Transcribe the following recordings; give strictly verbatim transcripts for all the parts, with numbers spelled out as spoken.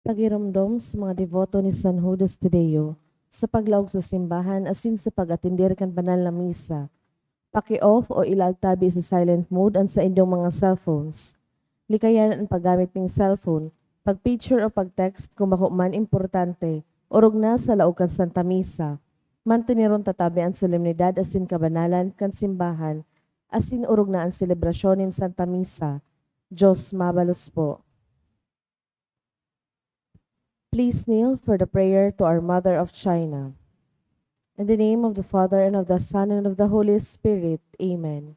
Pagiromdom sa mga deboto ni San Judas Tadeo sa paglaog sa simbahan asin sa pag-atender kan banal na misa. Paki-off o ilaag tabi sa silent mode an saindong mga cellphones. Likayan an paggamit nin cellphone, pag-picture o pag-text kun bako man importante, orog na sa laog kan Santa Misa. Manteneron ta tabi an solemnidad asin kabanalan kan simbahan, asin orog na an selebrasyon nin Santa Misa. Diyos mabalos po. Please kneel for the prayer to our Mother of China. In the name of the Father, and of the Son, and of the Holy Spirit. Amen.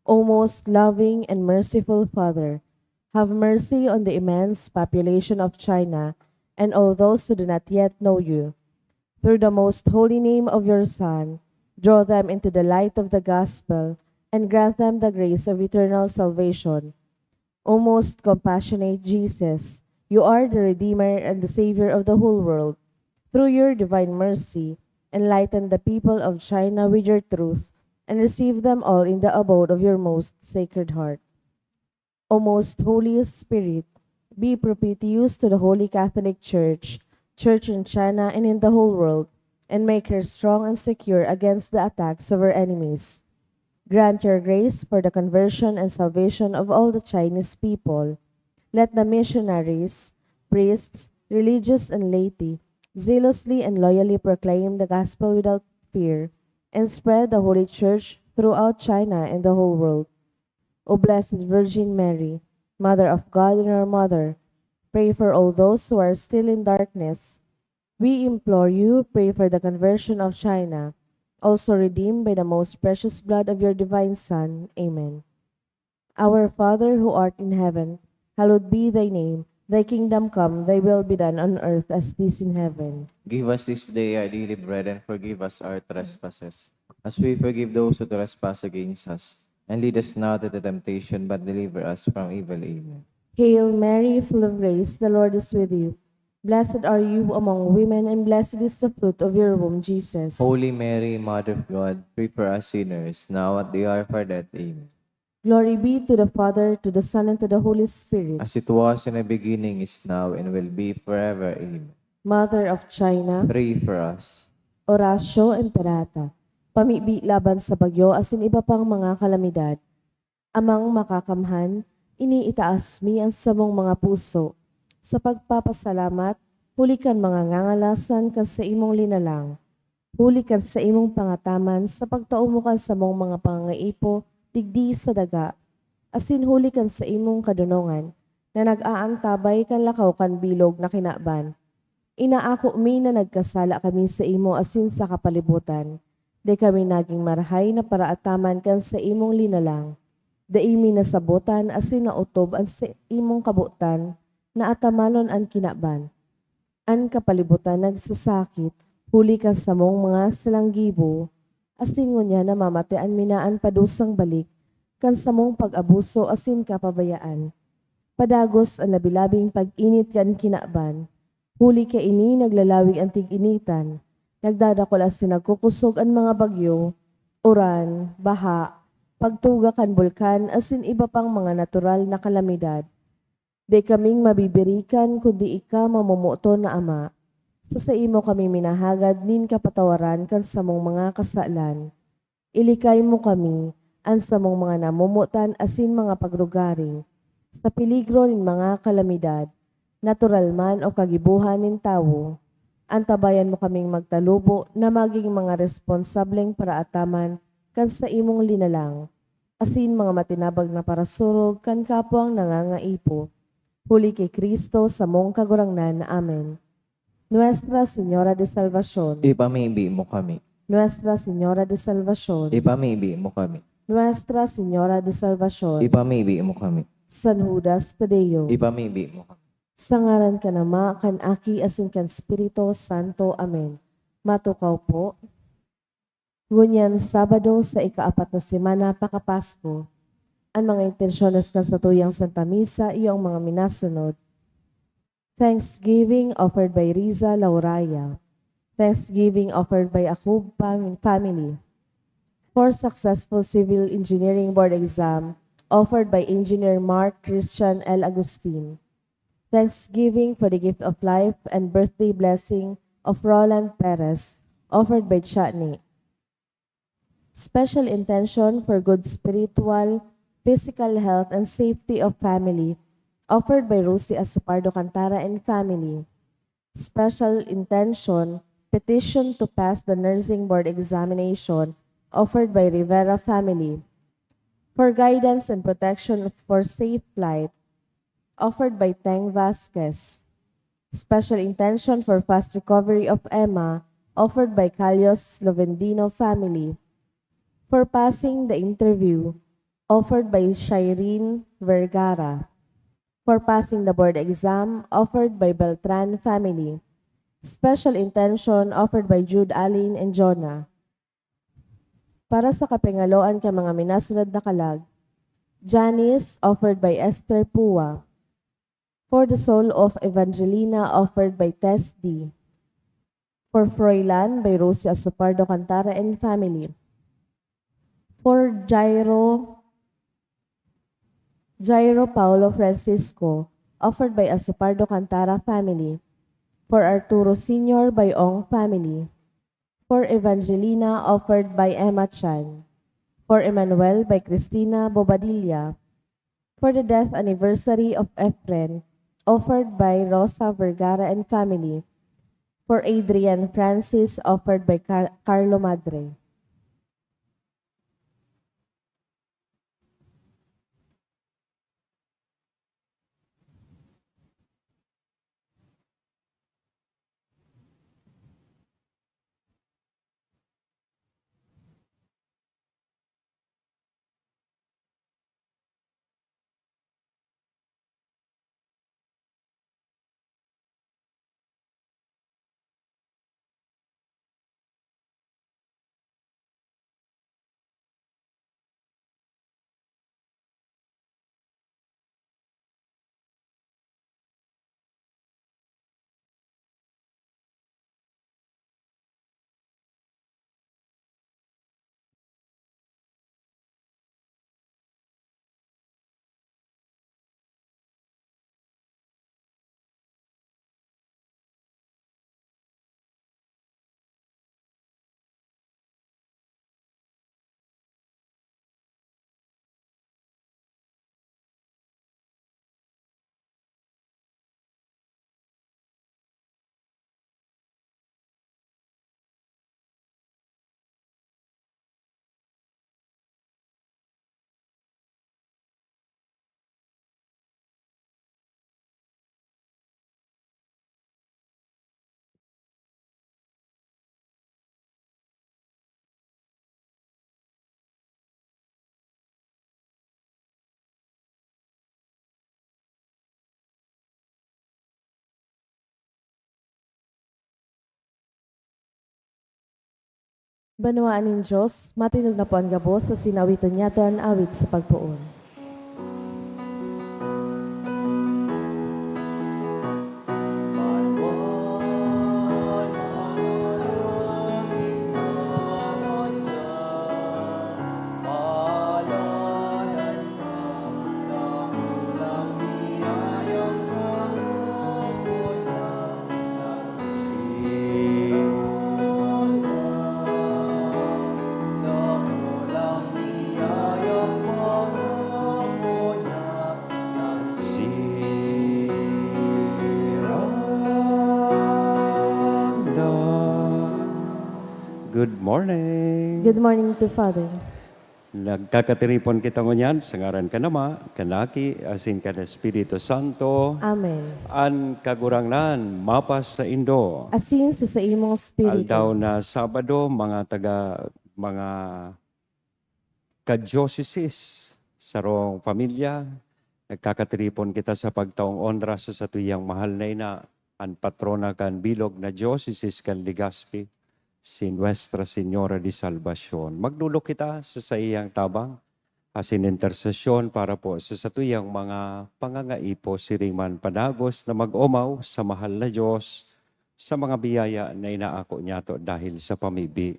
O most loving and merciful Father, have mercy on the immense population of China and all those who do not yet know you. Through the most holy name of your Son, draw them into the light of the gospel and grant them the grace of eternal salvation. O most compassionate Jesus, you are the Redeemer and the Savior of the whole world. Through your divine mercy, enlighten the people of China with your truth and receive them all in the abode of your most sacred heart. O most Holy Spirit, be propitious to the Holy Catholic Church, Church in China and in the whole world, and make her strong and secure against the attacks of her enemies. Grant your grace for the conversion and salvation of all the Chinese people. Let the missionaries, priests, religious, and laity zealously and loyally proclaim the gospel without fear and spread the Holy Church throughout China and the whole world. O Blessed Virgin Mary, Mother of God and our Mother, pray for all those who are still in darkness. We implore you, pray for the conversion of China, also redeemed by the most precious blood of your divine Son. Amen. Our Father who art in heaven, hallowed be thy name. Thy kingdom come, thy will be done on earth as it is in heaven. Give us this day our daily bread, and forgive us our trespasses, as we forgive those who trespass against us. And lead us not into temptation, but deliver us from evil. Amen. Hail Mary, full of grace, the Lord is with you. Blessed are you among women, and blessed is the fruit of your womb, Jesus. Holy Mary, Mother of God, pray for us sinners, now at the hour of our death. Amen. Glory be to the Father, to the Son, and to the Holy Spirit. As it was in the beginning, is now, and will be forever. Amen. Mother of China, pray for us. Oratio Imperata, pamibi laban sa bagyo asin iba pang mga kalamidad. Amang Makakamhan, iniitaas mi an samong mga puso sa pagpapasalamat huli kan mga ngangalasan kan saimong linalang, huli kan saimong pangataman sa pagtao mo kan samong mga pangangaipo digdi sa daga, asin huli kan saimong kadonongan na nag-aantabay kan lakaw kan bilog na kinaban. Inaako mi na nagkasala kami saimo asin sa kapalibutan. Dai kami nagin marahay na paraataman kan saimong linalang. Dai mi nasabotan asin naotob an saimong kabotan na atamanon an kinaban. An kapalibutan nagsasakit huli kan samong mga salanggibo, asin ngunyan namamatean mi na an padusang balik kan samong pag-abuso asin kapabayaan. Padagos an labi-labing pag-init kan kinaban, huli kaini naglalawig an tig-initan, nagdadakul asin nagkukosog an mga bagyo, uran, baha, pagtuga kan bulkan asin iba pang mga natural na kalamidad. Dai kaming mabibirikan kundi ika, mamomoton na Ama. Sa saimo kami minahagad nin kapatawaran kan samong mga kasalan. Ilikay mo kami, an samong mga namomotan asin mga pagrugaring, sa peligro nin mga kalamidad, natural man o kagibohan nin tawo. Antabayan mo kaming magtalubo na magin mga responsableng paraataman kan saimong linalang, asin mga matinabag na parasurog kan kapwang nangangaipo. Huli ki Cristo, samong Kagurangnan. Amen. Nuestra Señora de Salvacion. Ipamibi mo kami. Nuestra Señora de Salvacion. Ipamibi mo kami. Nuestra Señora de Salvacion. Ipamibi mo kami. San Judas Tadeo. Ipamibi mo kami. Sa ngaran kan Ama, kan Aki, asin kan Espiritu Santo. Amen. Matukaw po. Ngunyan Sabado sa ikaapat na semana pakapasko. An mga intensyones kan satuyang Santa Misa iyo ang mga minasunod. Thanksgiving offered by Riza Lauraya. Thanksgiving offered by Akub fam-, family. For successful Civil Engineering Board exam offered by Engineer Mark Christian L. Agustin. Thanksgiving for the gift of life and birthday blessing of Roland Perez, offered by Chani. Special intention for good spiritual, physical health, and safety of family, offered by Rosie Asopardo Cantara and family. Special intention, petition to pass the nursing board examination, offered by Rivera family. For guidance and protection for safe flight, offered by Teng Vasquez. Special intention for fast recovery of Emma, offered by Calios Lovendino family. For passing the interview, offered by Shireen Vergara. For passing the board exam, offered by Beltran family. Special intention, offered by Jude Allen and Jonah. Para sa kapingaloan kan mga minasunod na kalag, Janice, offered by Esther Pua. For the soul of Evangelina, offered by Tess D. For Froilan, by Rosie Asopardo Cantara and family. For Jairo, Jairo Paulo Francisco, offered by Asopardo Cantara family. For Arturo Senior, by Ong family. For Evangelina, offered by Emma Chan. For Emmanuel, by Christina Bobadilla. For the death anniversary of Efren, offered by Rosa Vergara and family. For Adrian Francis, offered by Car-, Carlo Madre. Banwaan nin Dios, matinog na po an gabos asin awiton niyato an awit sa pagpoon. Good morning. Good morning to Father. Nagkakatiripon kita ngunyan sa ngaran kan Ama, kan Aki, asin kan Espiritu Santo. Amen. An Kagurangnan mapasaindo. Asin sa saimong espiritu. Aldaw na Sabado, mga taga, mga kadyosesis, sarong pamilya, nagkakatiripon kita sa pagtaong onra sa satuyang mahal na ina, an patrona kan bilog na dyosesis kan Legazpi, si Nuestra Señora de Salvacion. Magdulok kita sa saiyang tabang, asin intersesyon para po sa satuyang mga pangangaipo, siring man padagos na mag-omaw sa mahal na Diyos, sa mga biyaya na inaako niyato dahil sa pamibi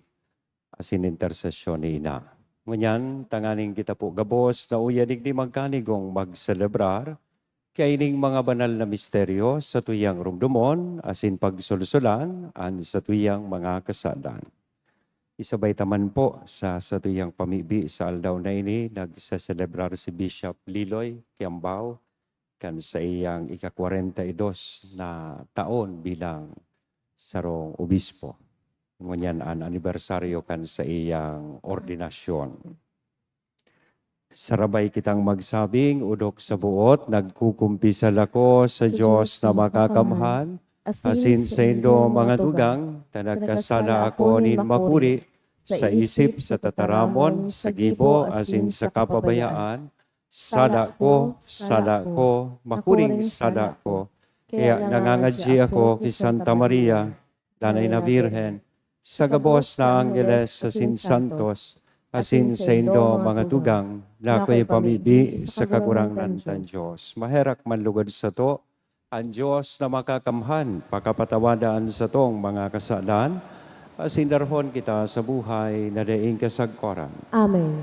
asin intersesyon ni Ina. Ngunyan, tanganing kita po gabos na uya digdi magkanigong magselebrar Kaining mga banal na misteryo, satuyang rumdomon asin pagsulsulan an satuyang mga kasadan. Isabay ta man po sa satuyang pamibi sa aldaw na ini, nagseselebrar si Bishop Liloy Kiambao kan sa iyang ika-kwarenta y dos na taon bilang sarong obispo. Ngunyan an anibersaryo kan sa iyang ordinasyon. Sarabay kitang magsabing, "Odok sa boot, nagkukumpisal ako sa Sa Diyos Diyos na na makakamhan, makakamhan, asin asin sa saindo mga tugang, ta nagkasala ako nin makuri, sa isip, sa tataramon, sa gibo, asin sa kapabayaan. Sala ko, sala ko, makuring sala ko. Kaya nangangadyi ako ki Santa Maria, danay na Birhen, sa gabos na anggeles asin santos, asin saindo mga tugang, na ako'y pamibi sa Kagurangnan tan Diyos." Maherak man lugod sato, an Diyos na makakamhan pakapatawada an satong mga kasalan, asin darhon kita sa buhay na daing kasagkoran. Amen.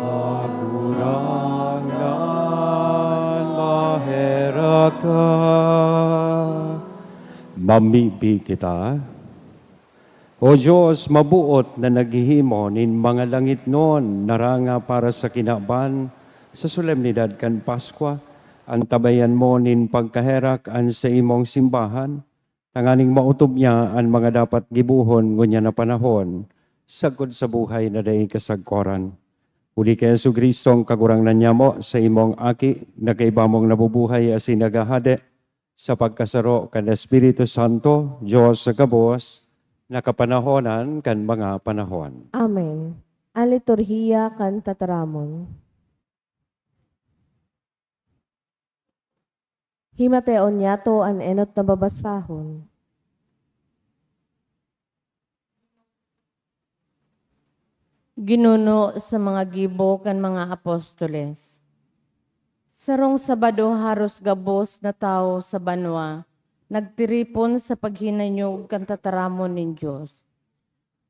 Kagurangnan, maherak ka. Mamibi kita. O Dios, maboot na naghihimo nin mga langitnon na ranga para sa kinaban sa solemnidad kan Paskwa, antabayan mo nin pagkaherak an saimong simbahan, tanganing maotob niya an mga dapat gibohon ngunyan na panahon, sagkod sa buhay na daing kasagkoran. Huli ki Jesu-Cristo, an Kagurangnan nyamo, saimong Aki, na kaiba mong nabubuhay asin naghahade, sa pagkasaro kan Espiritu Santo, Dios sa gabos, na kapanahonan kan mga panahon. Amen. An liturhiya kan tataramon. Himateon niyato an enot na babasahon. Ginuno sa mga gibo kan mga apostoles. Sarong Sabado, haros gabos na tawo sa banwa nagtiripon sa paghinanyog kan tataramon nin Dios.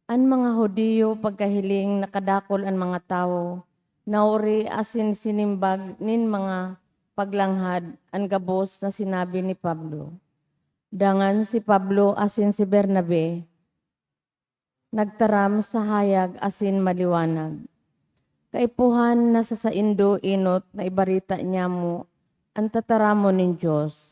An mga Judio, pagkahiling nakadakul an mga tawo, naori asin sinimbag nin mga paglanghad an gabos na sinabi ni Pablo. Dangan si Pablo asin si Bernabe nagtaram sa hayag asin maliwanag. Kaipuhan na sa saindo enot na ibareta nyamo an tataramon nin Dios.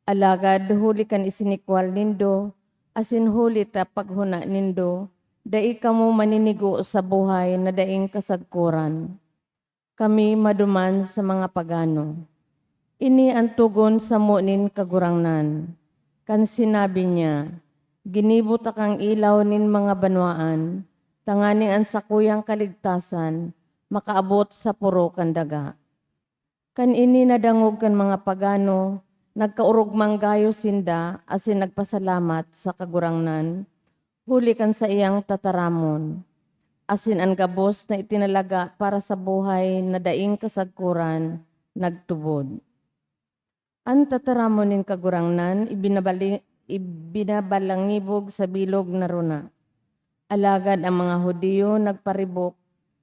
Alagad huli kan isinikwal nindo, asin huli ta paghona nindo, dai kamo maninigo sa buhay na daing kasagkoran. Kami maduman sa mga pagano. Ini an togon samo nin Kagurangnan, kan sinabi niya, "Ginibo takang ilaw nin mga banwaan, tanganing an sakuyang kaligtasan makaabot sa poro kan daga." Kan ini nadangog kan mga pagano, nagkaorog man gayo sinda asin nagpasalamat sa Kagurangnan huli kan saiyang tataramon, asin an gabos na itinalaga para sa buhay na daing kasagkoran nagtubod. An tataramon nin Kagurangnan ibinabali-, ibinabalangibog sa bilog na rona. Alagad an mga Judio nagparibok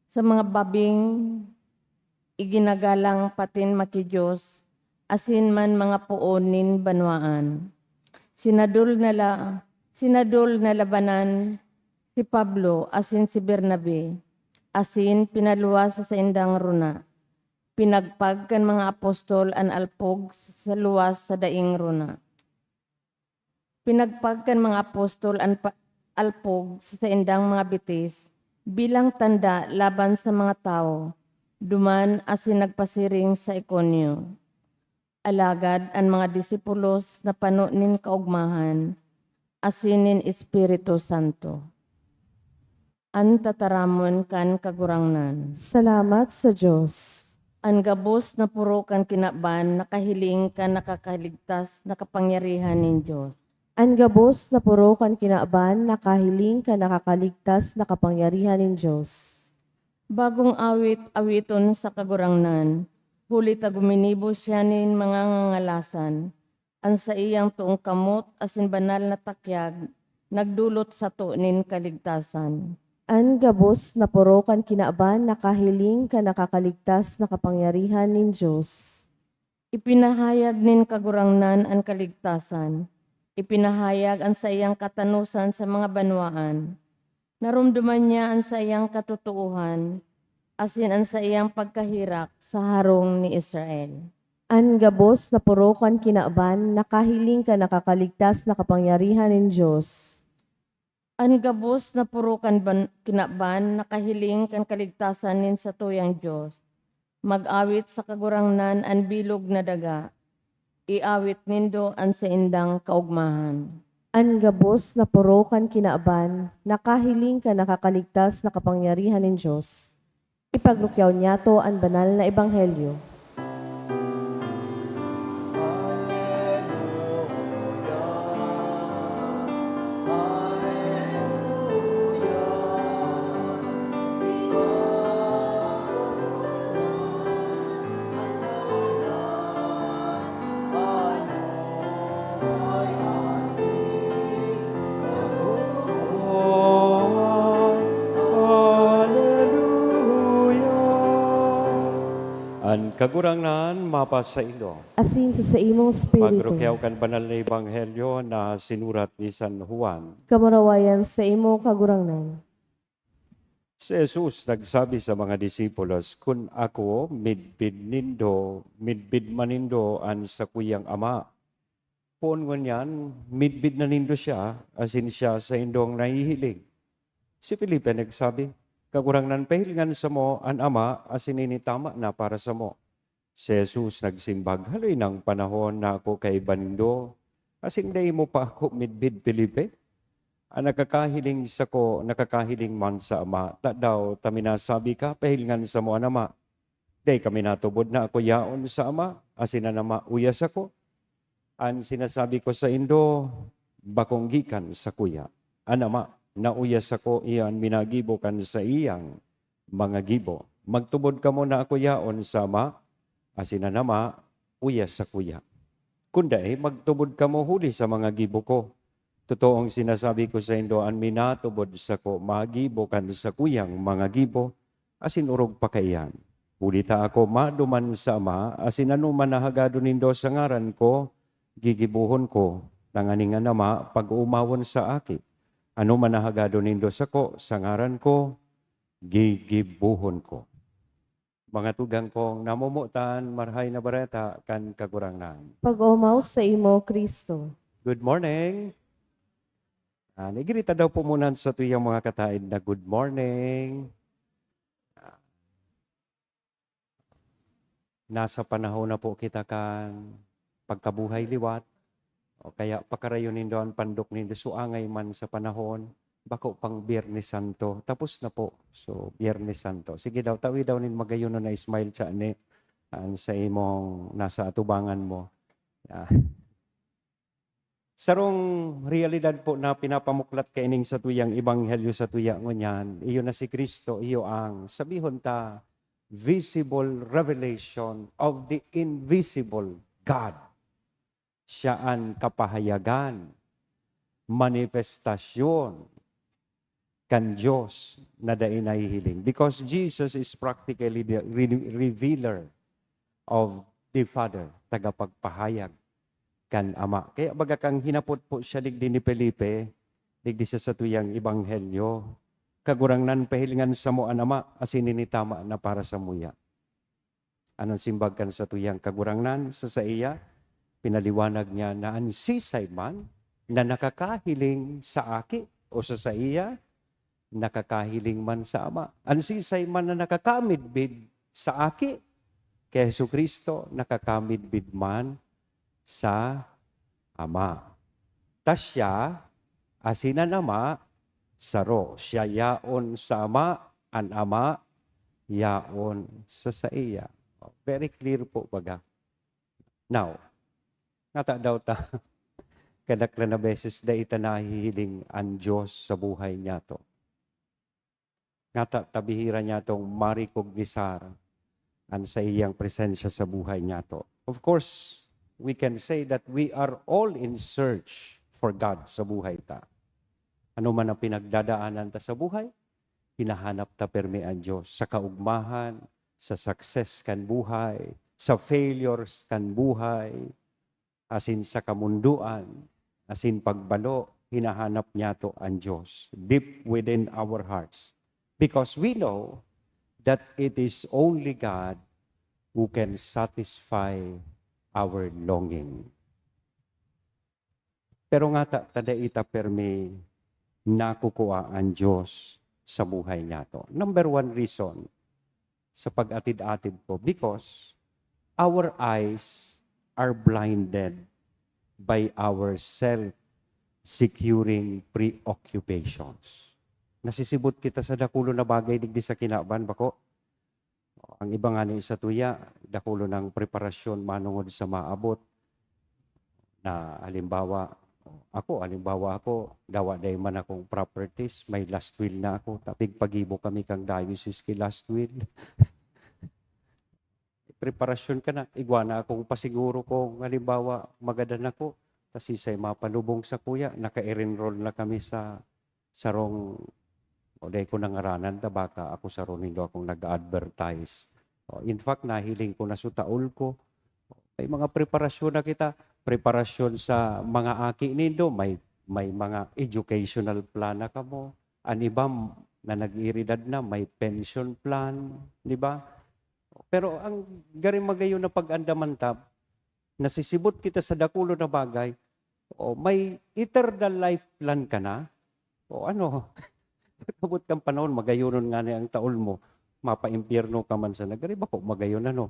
sa mga babing iginagalang patin maki-Dios asin man mga poon nin banwaan. Sinadol na la-, sinadol na labanan si Pablo asin si Bernabe, asin pinaluwas sa saindang rona. Pinagpag kan mga apostol an alpog sa luwas sa daing rona. Pinagpag kan mga apostol an pa-, alpog sa saindang mga bitis bilang tanda laban sa mga tawo, duman asin nagpasiring sa Iconio. Alagad an mga disipulos napano nin kaogmahan asin nin Espiritu Santo. An tataramon kan Kagurangnan. Salamat sa Dios. An gabos na poro kan kinaban nakahiling kan nakakaligtas na kapangyarihan nin Dios. An gabos na poro kan kinaban nakahiling kan nakakaligtas na kapangyarihan nin Dios. Bagong awit awiton sa Kagurangnan, huli ta guminibo siya nin mga ngangalasan. An saiyang toong kamot asin banal na takyag nagdolot sato nin kaligtasan. An gabos na poro kan kinaban nakahiling kan nakakaligtas na kapangyarihan nin Dios. Ipinahayag nin Kagurangnan an kaligtasan. Ipinahayag an saiyang katanosan sa mga banwaan. Naromdoman niya an saiyang katotoohan asin an saiyang pagkaherak sa harong ni Israel. An gabos na poro kan kinaban nakahiling kan nakakaligtas na kapangyarihan nin Dios. An gabos na poro kan ban-, kinaban nakahiling kan kaligtasan nin satuyang Dios. Mag-awit sa Kagurangnan an bilog na daga. Iawit nindo an saindang kaogmahan. An gabos na poro kan kinaban nakahiling kan nakakaligtas na kapangyarihan nin Dios. Ipagrukyaw niyato an banal na ebanghelyo. An Kagurangnan mapasaindo. Asin sa saimong espiritu. Pagrukyaw kan banal na ebanghelyo na sinurat ni San Juan. Kamurawayan saimo, Kagurangnan. Si Jesus nagsabi sa mga disipulos, "Kun ako, midbid nindo, midbid man nindo an sakuyang Ama. Poon ngunyan, midbid na nindo siya, asin siya saindong nahihiling." Si Felipe nagsabi, "Kagurangnan, pahilingan samo an Ama, asin ini tama na para samo." Si Jesus nagsimbag, "Haloy nang panahon na ako kaiba nindo, asin dai mo pa ako midbid, Felipe? An nakakahiling sako, nakakahiling man sa Ama. Tadaw ta minasabi ka, 'Pahilingan samo an Ama'? Dai ka minatubod na ako yaon sa Ama, asin an Ama uya sako? An sinasabi ko saindo, bakong gikan sakuya. An Ama na uya sako, iyo an minagibo kan saiyang mga gibo. Magtubod kamo na ako yaon sa Ama, asin an Ama uya sakuya. Kun dai, magtubod kamo huli sa mga gibo ko. Totoong sinasabi ko saindo, an minatubod sako, magibo kan sakuyang mga gibo, asin orog pa kaiyan. Huli ta ako maduman sa Ama, asin anoman na hagadon nindo sa ngaran ko, gigibohon ko, tanganing an Ama pag-oomawon sa Aki. Anoman na hagadon nindo sako sa ngaran ko, gigibohon ko." Mga tugang kong namomotan, Marahay na Bareta kan Kagurangnan. Pag-omaw saimo, Cristo. Good morning. Ah, naigirita daw po muna sa tuyang mga kataid na good morning. Ah, nasa panahon na po kita kan pagkabuhay liwat, o kaya pakarayon nindo an pandok nindo, so angay man sa panahon, bako pang Biyernes Santo, tapos na po. So, Biyernes Santo. Sige daw, tawi daw nin magayon na smile sa ni, an sa imong nasa atubangan mo. Ah. Sarong realidad po na pinapamuklat kaining satuyang ebanghelyo sa tuya ngunyan, iyo na si Cristo, iyo ang, sabihon ta, visible revelation of the invisible God. Siya an kapahayagan, manifestasyon kan Dios na dai nahihiling. Because Jesus is practically the re-, revealer of the Father, tagapagpahayag kan Ama. Kaya baga kang hinapot po siya digdi ni Felipe, digdi sa satuyang ebanghelyo, "Kagurangnan, pahilingan samo an Ama, asin ini tama na para samuya." Anong simbag kan satuyang Kagurangnan sa saiya? Pinaliwanag niya na an sisay man na nakakahiling sa Aki o sa saiya, nakakahiling man sa Ama. An siisay man na nakakamidbid sa Aki, ki Jesu-Cristo, nakakamidbid man sa Ama. Ta siya, asin an Ama, saro. Siya yaon sa Ama, an Ama yaon sa saiya. Very clear po, baga. Now, ngata daw ta, kadaklan na beses dai ta nahihiling an Diyos sa buhay niyato. Ngata ta bihira niyatong ma-recognisar an saiyang presensya sa buhay niyato. Of course, we can say that we are all in search for God sa buhay ta. Ano man ang pinagdadaanan ta sa buhay, hinahanap ta permi an Diyos sa kaugmahan, sa success kan buhay, sa failures kan buhay, asin sa kamundoan, asin pagbalo, hinahanap niyato an Diyos deep within our hearts. Because we know that it is only God who can satisfy our longing. Pero ngata ta dai ta permi nakukua an Diyos sa buhay niyato. Number one reason sa pag-atid-atid ko, because our eyes are blinded by our self-securing preoccupations. Nasisibot kita sa dakulo na bagay digdi sa kinaban, bako? Ang iba ngani sa tuya, dakulo nang preparasyon manongod sa maabot. Na halimbawa, ako, halimbawa ako, dawa dai man akong properties, may last will na ako, ta pigpagibo kami kan diocese ki last will. Preparasyon ka na, igwa na akong pasiguro kung halimbawa, magadan ako, ta siisay mapanubong sakuya, naka-enroll na kami sa sarong, o dai ko na ngaranan ta, baka ako saro nindo akong nag-a-advertise. O, in fact, nahiling ko na su taol ko. May mga preparasyon na kita, preparasyon sa mga aki nindo, may, may mga educational plan na kamo. An iba m-, na nag-iridad na, may pension plan, di ba? Pero ang gari magayon na pag-andaman ta, nasisibot kita sa dakulo na bagay, o may eternal life plan ka na, o ano, pag-abot kang panahon, magayonon ngani ang taol mo, mapaimpyerno ka man sana, gari bako magayon, ano?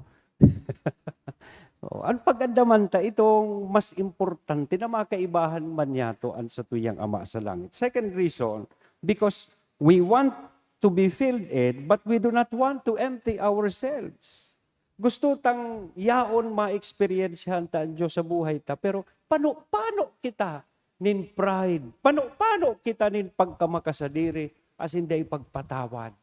O, ang pag-andaman ta, itong mas importante na makaibahan man niyato an satuyang Ama sa Langit. Second reason, because we want to be filled in, but we do not want to empty ourselves. Gusto tang yaon, maeksperiensyahan ta an Diyos sa buhay ta, pero pano, pano kita nin pride? Pano, pano kita nin pagkamakasadiri asin dai pagpatawad?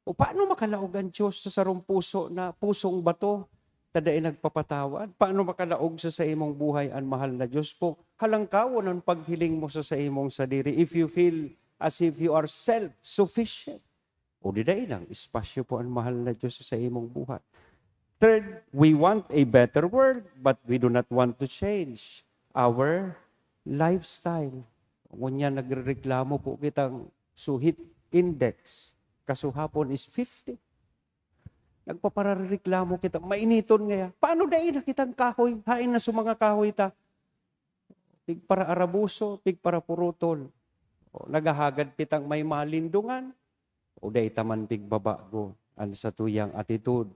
O paano makalaog an Diyos sa sarong puso na pusong bato, ta dai nagpapatawad? Paano makalaog sa saimong buhay an mahal na Diyos kung halangkawon an paghiling mo sa saimong sadiri, if you feel as if you are self-sufficient? O di dai lang, espasyo po an mahal na Diyos sa imong buhay. Third, we want a better world, but we do not want to change our lifestyle. Ngunyan, nagrereklamo po kitang suhit index, kasuhapon is fifty. Nagpaparareklamo kita, mainiton ngaya. Paano dai na kitang kahoy? Hain na su mga kahoy ta? Pigparaarabuso, pigparapurutol. O, naghahagad kitang may malindungan, o dai ta man pigbabago an satuyang attitude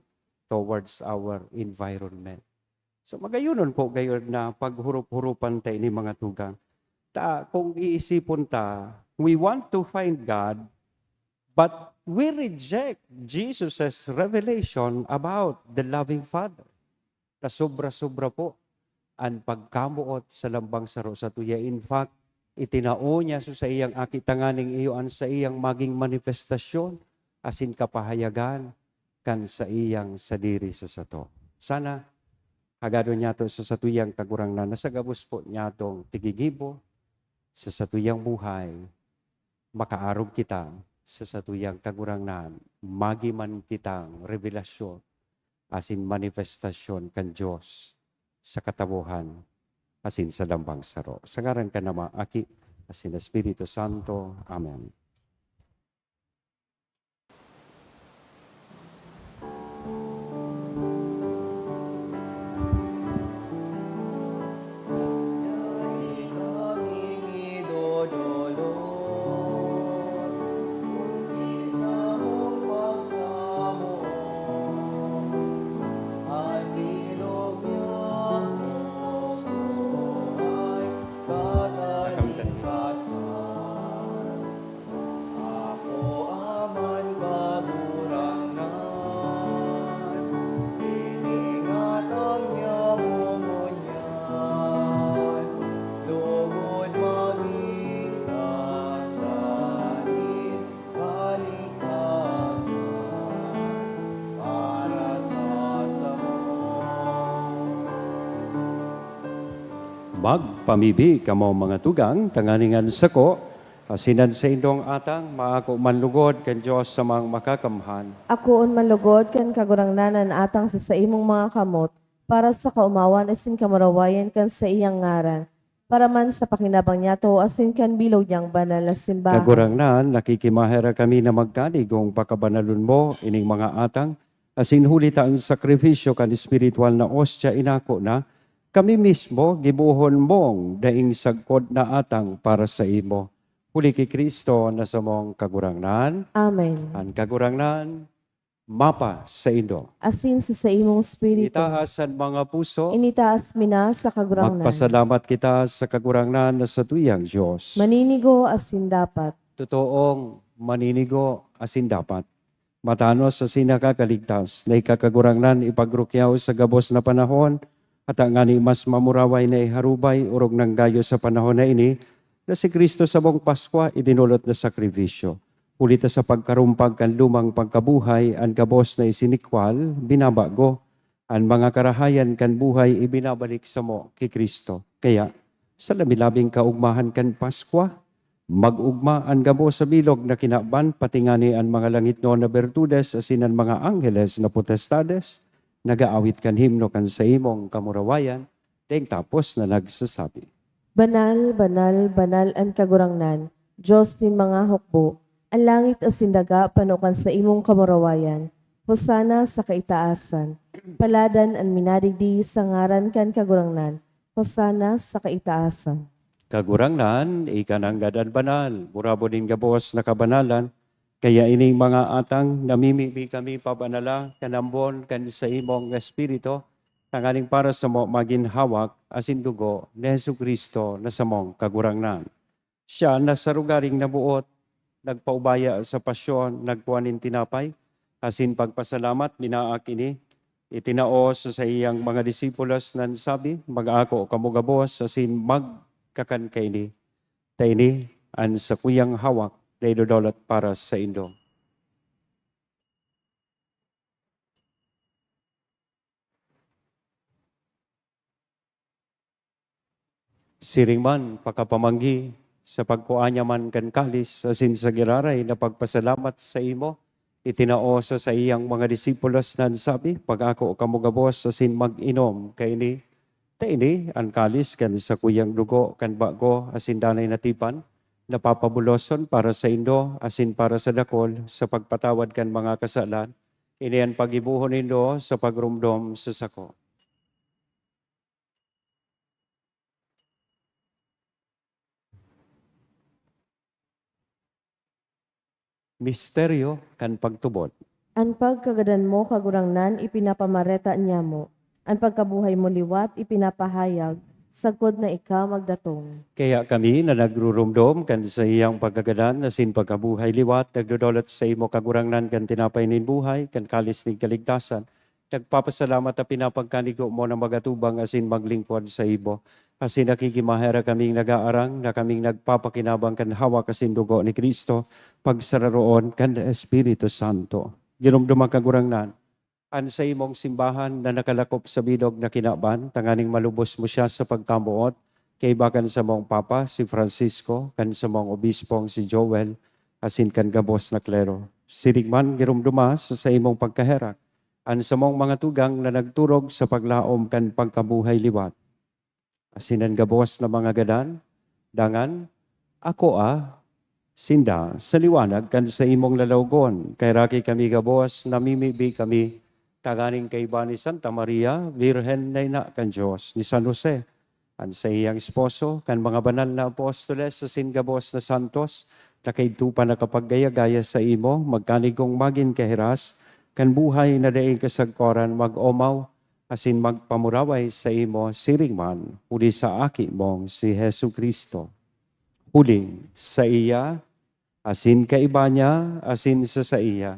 towards our environment. So, magayonon po gayon na paghurup-hurupan ta ini, mga tugang. Ta, kung iisipon ta, we want to find God, but we reject Jesus's revelation about the loving Father. Ta sobra-sobra po an pagkamoot sa lambang saro satuya. In fact, itinao niya su saiyang Aki tanganing iyo an saiyang magin manifestasyon asin kapahayagan kan saiyang sadiri sa sato. Sana hagadon niyato sa satuyang Kagurangnan na sa gabos po niyatong tigigibo sa satuyang buhay, makaarog kita sa satuyang Kagurangnan, magi man kitang revelasyon asin manifestasyon kan Dios sa katawohan asin sa lambang saro. Sa ngaran kan Ama, Aki, asin Espiritu Santo. Amen. Magpamibi kamo, mga tugang, tanganing an sako asin an saindong atang maako man lugod kan Dios Amang Makakamhan. Akoon man lugod kan Kagurangnan an atang sa saimong mga kamot, para sa kaomawan asin kamurawayan kan saiyang ngaran, para man sa pakinabang niyato asin kan bilog niyang banal na simbahan. Kagurangnan, nakikimaherak kami na magkanigong pakabanalon mo ining mga atang, asin huli ta an sakrifisyo kan espiritual na ostya inako na, kami mismo gibohon mong daing sagkod na atang para saimo. Huli ki Cristo na samong Kagurangnan. Amen. An Kagurangnan mapa saindo. Asin sa saimong espiritu. Itaas an mga puso. Initaas mi na sa Kagurangnan. Magpasalamat kita sa Kagurangnan na satuyang Dios. Maninigo asin dapat. Totoong maninigo asin dapat. Matanos asin nakakaligtas na ika, Kagurangnan, ipagrukyaw sa gabos na panahon, ata ngani mas mamuraway na iharubay orog nanggayo sa panahon na ini, na si Cristo sabong Paskwa idinolot na sakrifisyo. Huli ta sa pagkarumpag kan lumang pagkabuhay, an gabos na isinikwal, binabago. An mga karahayan kan buhay ibinabalik samo ki Cristo. Kaya, sa labi-labing kaugmahan kan Paskwa, mag-ugma an gabos sa bilog na kinaban, pati ngani an mga langitnon na bertudes asin an mga angheles na potestades, nag-aawit kan himno kan saimong kamurawayan, daing tapos na nagsasabi, "Banal, banal, banal an Kagurangnan, Dios nin mga hukbo. An langit asin daga pano kan saimong kamurawayan. Hosana sa kaitaasan. Paladan an minadigdi sa ngaran kan Kagurangnan. Hosana sa kaitaasan." Kagurangnan, ika nanggad an banal, murabo nin gabos na kabanalan. Kaya ining mga atang, namimibi kami pabanala kan ambon kan saimong Espiritu, tanganing para samo magin hawak asin dugo ni Jesu-Cristo na samong Kagurangnan. Siya na sa rogaring naboot, nagpaubaya sa pasyon, nagkua nin tinapay, asin pagpasalamat, binaak ini, itinao sa saiyang mga disipulos, nan sabi, "Mag-ako kamo gabos asin magkakan kaini. Ta ini an sakuyang hawak na idodolot para saindo." Siring man, pakapamanggi, sa pagkua niya man kan kalis, asin sa giraray na pagpasalamat saimo, itinao sa saiyang mga disipulos, nan sabi, "Pag-ako kamo gabos asin mag-inom kaini. Ta ini an kalis kan sakuyang dugo kan bago asin danay na tipan, na papabuloson para saindo asin para sa dakul sa pagpatawad kan mga kasalan. Ini an paggibohon nindo sa pagromdom sa sako." Misteryo kan pagtubod. An pagkagadan mo, Kagurangnan, ipinapamareta niamo. An pagkabuhay mo liwat ipinapahayag, sagkod na ika magdatong. Kaya kami na nagruromdom kan saiyang pagkagadan asin pagkabuhay liwat, nagdodolot saimo, Kagurangnan, kan tinapay nin buhay, kan kalis nin kaligtasan, nagpapasalamat ta pinapagkanigo mo na magatubang asin maglingkod saimo. Asin nakikimaherak kaming nagaarang na kaming nagpapakinabang kan hawak asin dugo ni Cristo, pagsararoon kan Espiritu Santo. Ginomdoman, Kagurangnan, an saimong simbahan na nakalakop sa bilog na kinaban, tanganing malubos mo siya sa pagkamoot, kaiba kan samong Papa, si Francisco, kan samong Obispong, si Joel, asin kan gabos na klero. Siring man, giromdoma sa saimong pagkaherak an samong mga tugang na nagturog sa paglaom kan pagkabuhay liwat, asin an gabos na mga gadan, dangan, akoa sinda sa liwanag kan saimong lalawgon. Kaheraki kami gabos, namimibi kami tanganing kaiba ni Santa Maria, Birhen na ina kan Dios, ni San Jose, an saiyang esposo, kan mga banal na apostoles asin gabos na santos, na kaidto pa nakapaggaya-gaya saimo, magkanigong magin kahiras kan buhay na daing kasagkoran, mag-omaw asin magpamuraway saimo siring man, huli sa Aki mong si Jesu-Cristo. Huling saiya, asin kaiba niya, asin sa saiya.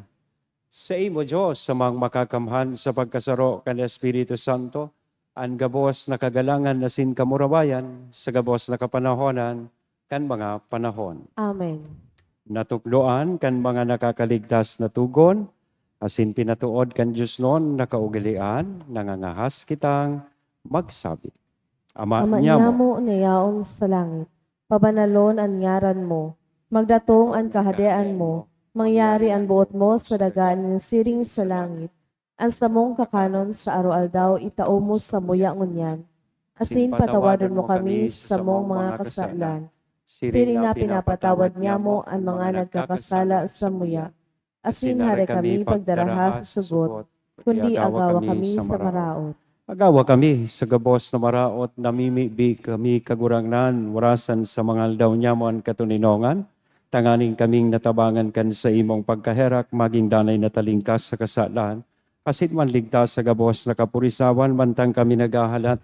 Saimo, Dios, Amang Makakamhan, sa pagkasaro kan Espiritu Santo, an gabos na kagalangan asin kamurawayan sa gabos na kapanahonan kan mga panahon. Amen. Natukdoan kan mga nakakaligtas na togon, asin pinatood kan diosnon na kaugalean, nangangahas kitang magsabi. Ama Ama niamo. Niamo na yaon sa langit, pabanalon an ngaran mo. Magdatong an kahadean mo. Mangyari an boot mo sa daga nin siring sa langit. An samong kakanon sa aroaldaw itao mo samuya ngunyan. Asin patawadon mo kami sa samong mga kasalan, siring na pinapatawad niamo an mga nagkakasala samuya. Asin hare kami pagdaraha sa sugot, kundi agawa kami sa maraot. Agawa kami sa gabos na maraot, namimibi kami, Kagurangnan, warasan sa mga aldaw niamo an katoninongan, tanganing kaming natabangan kan saimong pagkaherak, magin danay na talingkas sa kasalan, asin manligtas sa gabos na kapurisawan, mantang kami naghahalat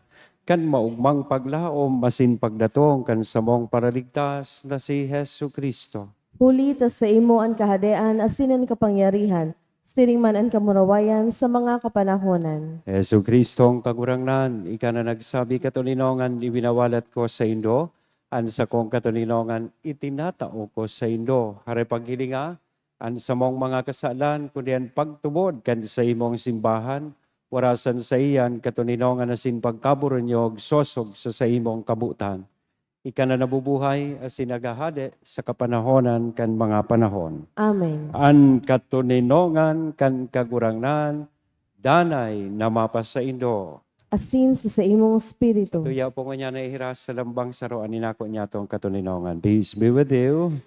kan maogmang paglaom asin pagdatong kan samong Paraligtas na si Jesu-Cristo. Huli ta saimo an kahadean asin an kapangyarihan, siring man an kamurawayan sa mga kapanahonan. Jesu-Cristong Kagurangnan, ika na nagsabi, "Katoninongan iwinawalat ko saindo, an sakong katoninongan itinatao ko saindo." Hare paghilinga an samong mga kasalan, kundi an pagtubod kan saimong simbahan, warasan saiya an katoninongan asin pagkaboronyog sosog sa saimong kabotan. Ika na nabubuhay asin naghahade sa kapanahonan kan mga panahon. Amen. An katoninongan kan Kagurangnan danay na mapasaindo. Asin sa saimong espiritu. Satuya po ngunyan na ihiras sa lambang saro an inako niyatong katoninongan. Peace be with you.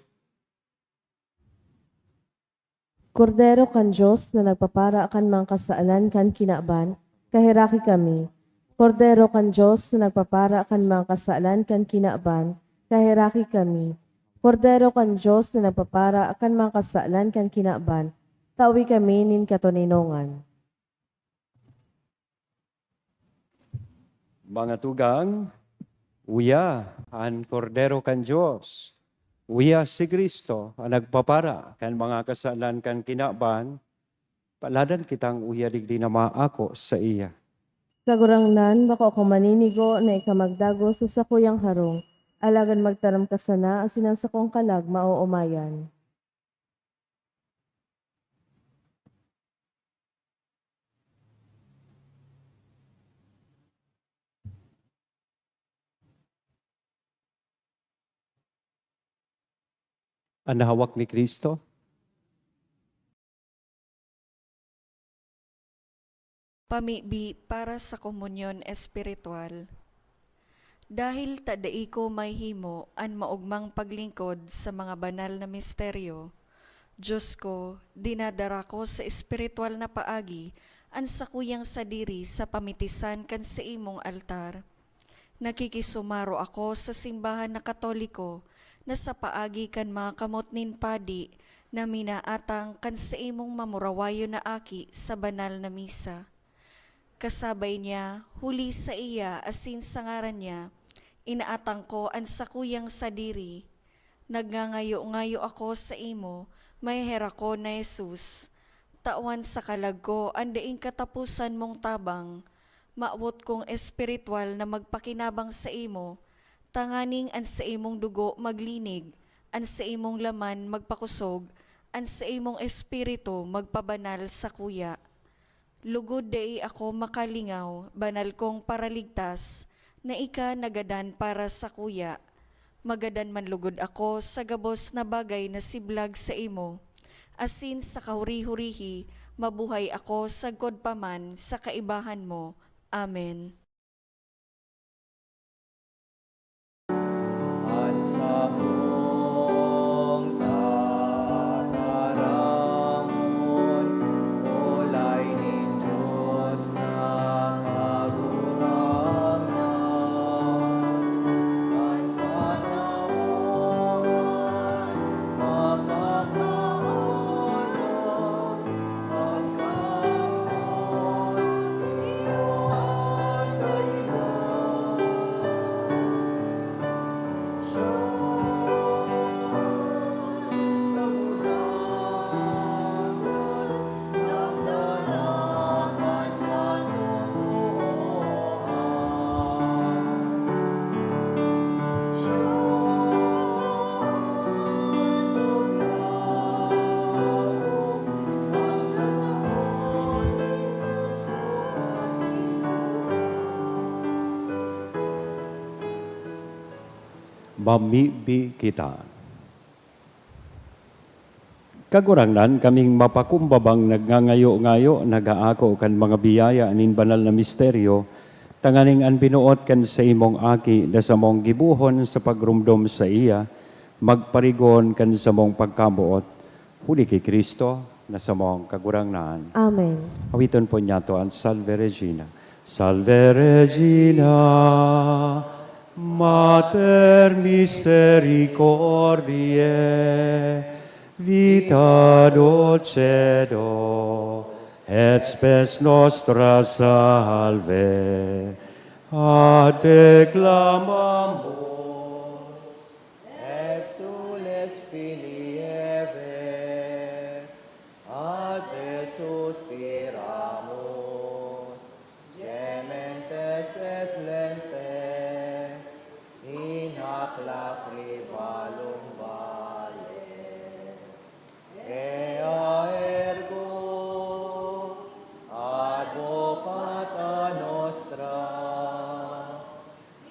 Kordero kan Dios na nagpapara kan mga kasalan kan kinaban, kaheraki kami. Kordero kan Dios na nagpapara kan mga kasalan kan kinaban, kaheraki kami. Kordero kan Dios na nagpapara kan mga kasalan kan kinaban, tawi kami nin katoninongan. Mga tugang, uya an Kordero kan Dios. Uya si Cristo an nagpapara kan mga kasalan kan kinaban. Paladan kitang uya digdi na maako saiya. Kagurangnan, bako ako maninigo na ika magdagos sa sakuyang harong, alagad magtaram ka sana asin an sakong kalag maoomayan. An hawak ni Cristo. Pamibi para sa komunyon espiritual. Dahil ta dai ko mahihimo an maogmang paglingkod sa mga banal na misteryo, Dios ko, dinadara ko sa espiritual na paagi an sakuyang sadiri sa pamitisan kan saimong altar. Nakikisumaro ako sa simbahan na Katoliko na sa paagi kan mga kamot nin padi na minaatang kan saimong mamurawayon na aki sa banal na misa. Kasabay niya, huli saiya asin sa ngaran niya, inaatang ko an sakuyang sadiri. Nagngangayo-ngayo ako saimo, maheherak ko na Jesus. Tawan sa kalag ko an daing kataposan mong tabang. Mawot kong espiritual na magpakinabang saimo, tanganing an saimong dugo maglinig, an saimong laman magpakosog, an saimong espiritu magpabanal sakuya. Lugod dai ako makalingaw, banal kong Paraligtas, na ika nagadan para sakuya. Magadan man lugod ako sa gabos na bagay na siblag saimo, asin sa kahuri-hurihi mabuhay ako sagkod pa man sa kaibahan mo. Amen. An sakong tataramon, olay nin Dios na Kagurangnan. An katawohan makakaonom, Mamibi kita. Kagurangnan, kaming mapakumbabang nagngangayo-ngayo, nag-aako kan mga biyaya nin banal na misteryo, tanganing an binoot kan saimong Aki na samong gibohon sa pagromdom saiya, magparigon kan samong pagkamoot, huli ki Cristo na samong Kagurangnan. Amen. Awiton po niyato an Salve Regina. Salve Regina, Mater misericordiae, vita dulcedo, et spes nostra salve. Ad te clamamus, exsules Filii Hevae, ad te suspiramus, gementes et laentes in hac lacrimalum valle. Ea ergo, advocata nostra,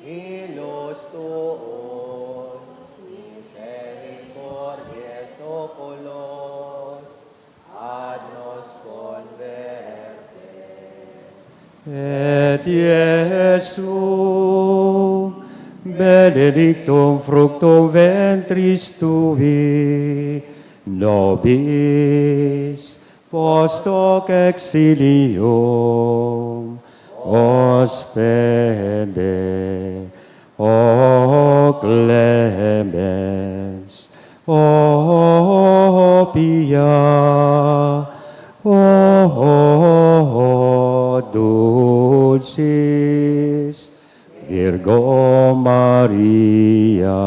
ilus tuus, misericordiae oculos, ad nos converte. Et Iesum, benedictum fructum ventris tui, nobis, post hoc exilium ostende. O clemens, o pia, o dulcis Virgo Maria,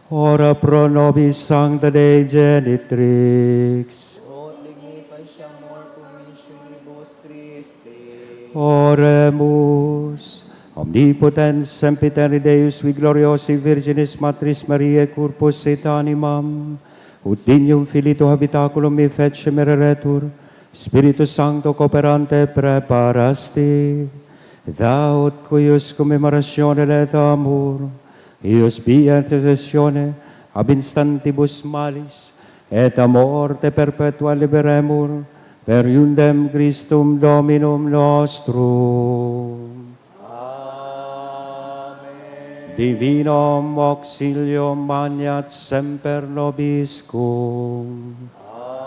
ora pro nobis Sancta Dei Genitrix. Ut dignitas siam mortuum in scioribus Christi. Oremus. Omnipotens, sempiterni Deus, qui gloriosi Virginis Matris Mariae corpus et animam, ut dignum Filii tuo habitaculum effecti mereretur, Spiritu Sancto cooperante praeparasti, thou ut cuius commemorationem laetae amor, eius via intercessione ab instantibus malis et a morte perpetua liberemur, per eundem Christum Dominum nostrum. Amen. Divinum auxilium maneat semper nobiscum. Amen.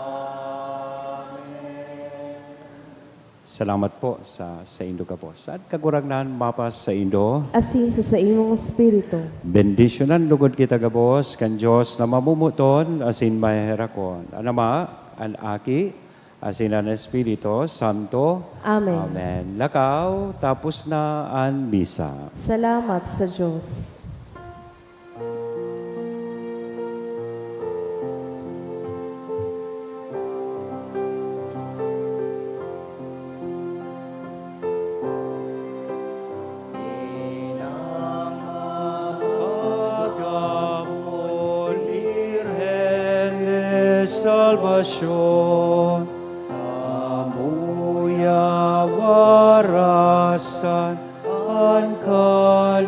Salamat po sa saindo gabos. At Kagurangnan mapasaindo. Asin sa saimong espiritu. Bendisyonan lugod kita gabos kan Dios na mamomoton asin maheherakon. An Ama, an Aki, asin an Espiritu Santo. Amen. Amen. Lakaw, tapos na an misa. Salamat sa Dios. Pagkapon, Birhen de Salvacion, samuya warasan an kaligtasan.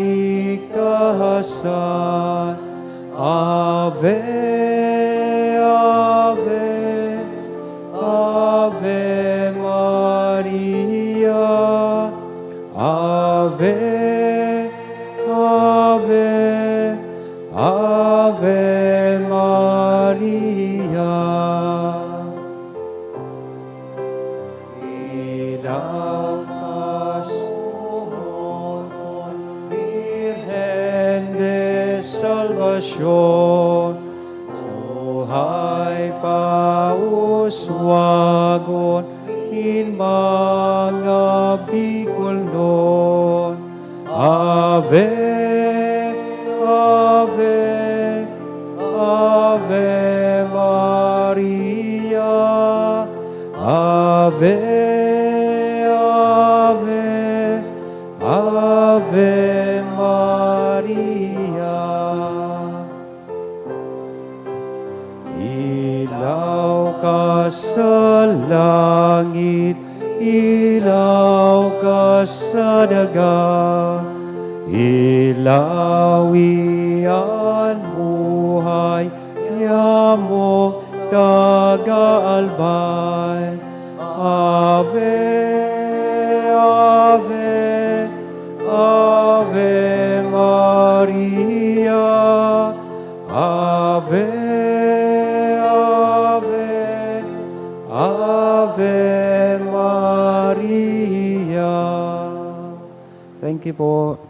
Ave, Ave, Ave Maria. Ave, Ave, Ave Maria. Bilang pasomoton, Birhen de Salvacion, suhay pauswagon nin mga Bicolnon. Ave, Ave, Ave Maria. Ave, Ave, Ave Maria. Ilaw ka sa langit, ilaw ka sa daga, ilawi buhay niamo taga-albay. Ave, Ave, Ave Maria. Ave, Ave, Ave Maria. Thank you po.